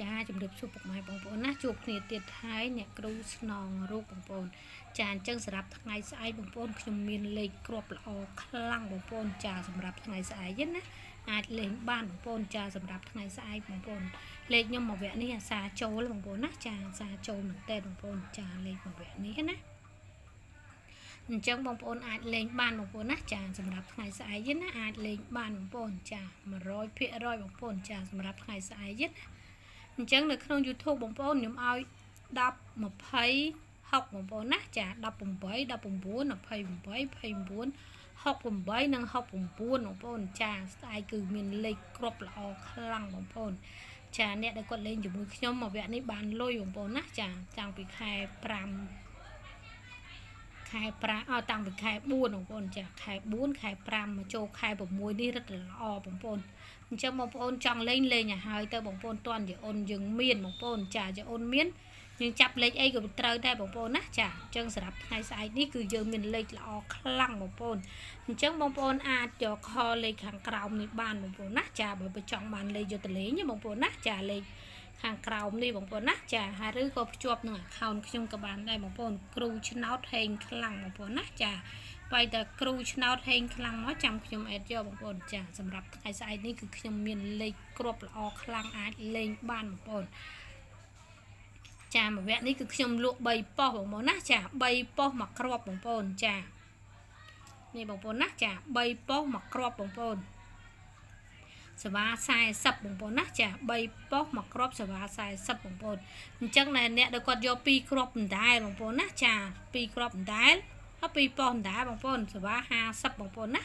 ចាជំរាបសួរពុកម៉ែបងប្អូនណាជួបគ្នាទៀតហើយអ្នកគ្រូស្នងរូបបងប្អូនចាអញ្ចឹងសម្រាប់ថ្ងៃស្អែកបងប្អូនខ្ញុំមានលេខគ្រាប់ល្អខ្លាំងបងប្អូនចាសម្រាប់ថ្ងៃស្អែកណាអាចលេងបានបងប្អូនចាសម្រាប់ថ្ងៃស្អែកបងប្អូនលេខខ្ញុំមួយវគ្គនេះអាសាចូលបងប្អូនណាចាអាសាចូលមែនតើបងប្អូនចាលេខមួយវគ្គនេះណាអញ្ចឹងបងប្អូនអាចលេងបានបងប្អូនណាចាសម្រាប់ថ្ងៃស្អែកណាអាចលេងបានបងប្អូនចា100%បងប្អូនចាសម្រាប់ថ្ងៃស្អែកណាអញ្ចឹងនៅក្នុង YouTube បងប្អូនខ្ញុំឲ្យ10 20 6បងប្អូនណាចា18 19 28 29 68និង69បងប្អូនចាស្អែកគឺមានលេខគ្រប់ល្អខ្លាំងបងប្អូនចាអ្នកដែលគាត់លេងជាមួយខ្ញុំមួយវគ្គនេះបានលុយបងប្អូនណាចាតាំងពីខែ5ខែ5អត់តាំងពីខែ4បងប្អូនចាខែ4ខែ5មកចូលខែ6នេះរឹតល្អបងប្អូនអញ្ចឹងបងប្អូនចង់លេងលេងឲ្យហើយទៅបងប្អូនតន់យអូនយើងមានបងប្អូនចាយអូនមានយើងចាប់លេខអីក៏ត្រូវដែរបងប្អូនណាចាអញ្ចឹងសម្រាប់ថ្ងៃស្អែកនេះគឺយើងមានលេខល្អខ្លាំងបងប្អូនអញ្ចឹងបងប្អូនអាចយកខលេខខាងក្រោមនេះបានបងប្អូនណាចាបើចង់បានលេខយកទៅលេងបងប្អូនណាចាលេខខាងក្រោមនេះបងប្អូនណាចាហើយឬក៏ភ្ជាប់នឹង account ខ្ញុំក៏បានដែរបងប្អូនគ្រូឆ្នោតហេងខ្លាំងបងប្អូនណាចាបែរតែគ្រូឆ្នោតហេងខ្លាំងមកចាំខ្ញុំ add យកបងប្អូនចាសម្រាប់ថ្ងៃស្អែកនេះគឺខ្ញុំមានលេខគ្រាប់ល្អខ្លាំងអាចលេងបានបងប្អូនចាមួយវគ្គនេះគឺខ្ញុំលក់3ប៉ុស្តិ៍បងប្អូនណាចា3ប៉ុស្តិ៍មួយគ្រាប់បងប្អូនចានេះបងប្អូនណាចា3ប៉ុស្តិ៍មួយគ្រាប់បងប្អូនសេវា40បងប្អូនណាចា3ប៉ុស្តិ៍មួយគ្រាប់សេវា40បងប្អូនអញ្ចឹងអ្នកដែលគាត់យក2គ្រាប់មិនដែរបងប្អូនណាចា2គ្រាប់មិនដែរហើយ2ប៉ុស្តិ៍មិនដែរបងប្អូនសេវា50បងប្អូនណា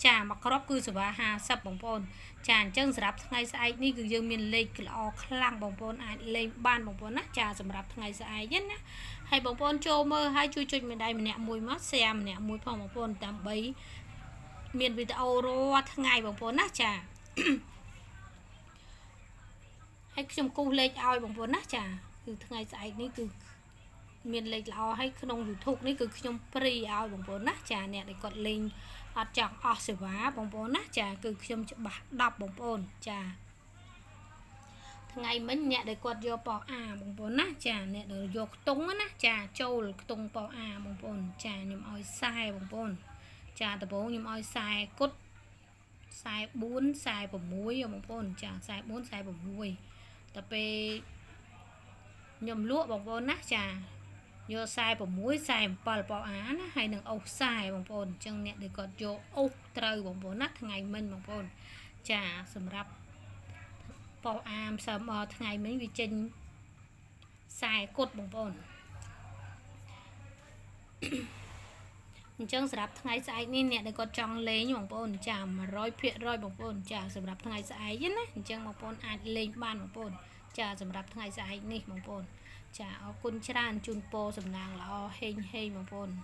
ចាមួយគ្រាប់គឺសេវា50បងប្អូនចាអញ្ចឹងសម្រាប់ថ្ងៃស្អែកនេះគឺយើងមានលេខល្អខ្លាំងបងប្អូនអាចលេងបានបងប្អូនណាចាសម្រាប់ថ្ងៃស្អែកណាហើយបងប្អូនចូលមើលហើយជួយចុចមេដៃម្នាក់មួយមក share ម្នាក់មួយផងបងប្អូនដើម្បីមានវីដេអូរាល់ថ្ងៃបងប្អូនណាចាហើយខ្ញុំគូសលេខឲ្យបងប្អូនណាចាគឺថ្ងៃស្អែកនេះគឺមានលេខល្អហើយក្នុង YouTube នេះគឺខ្ញុំ free ឲ្យបងប្អូនណាចាអ្នកដែលគាត់លេងអត់ចង់អស់សេវាបងប្អូនណាចាគឺខ្ញុំច្បាស់10បងប្អូនចាថ្ងៃមិញអ្នកដែលគាត់យកប៉ោអាបងប្អូនណាចាអ្នកដែលយកខ្ទង់ណាចាចូលខ្ទង់ប៉ោអាបងប្អូនចាខ្ញុំឲ្យខ្សែបងប្អូនចាដំបូងខ្ញុំឲ្យខ្សែគុត44 46បងប្អូនចា44 46តែពេលខ្ញុំលក់បងប្អូនណាចាយក46 47ប៉ោអាណាហើយនឹងអូសខ្សែបងប្អូនអញ្ចឹងអ្នកដែលគាត់យកអូសត្រូវបងប្អូនណាថ្ងៃមិញបងប្អូនចាសម្រាប់ប៉ោអាមសើមកថ្ងៃមិញវាចេញខ្សែគុតបងប្អូនអញ្ចឹងសម្រាប់ថ្ងៃស្អែកនេះអ្នកដែលគាត់ចង់លេងបងប្អូនចា100%បងប្អូនចាសម្រាប់ថ្ងៃស្អែកណាអញ្ចឹងបងប្អូនអាចលេងបានបងប្អូនចាសម្រាប់ថ្ងៃស្អែកនេះបងប្អូនចាអរគុណច្រើនជូនពរសំណាងល្អហេងហេងបងប្អូន។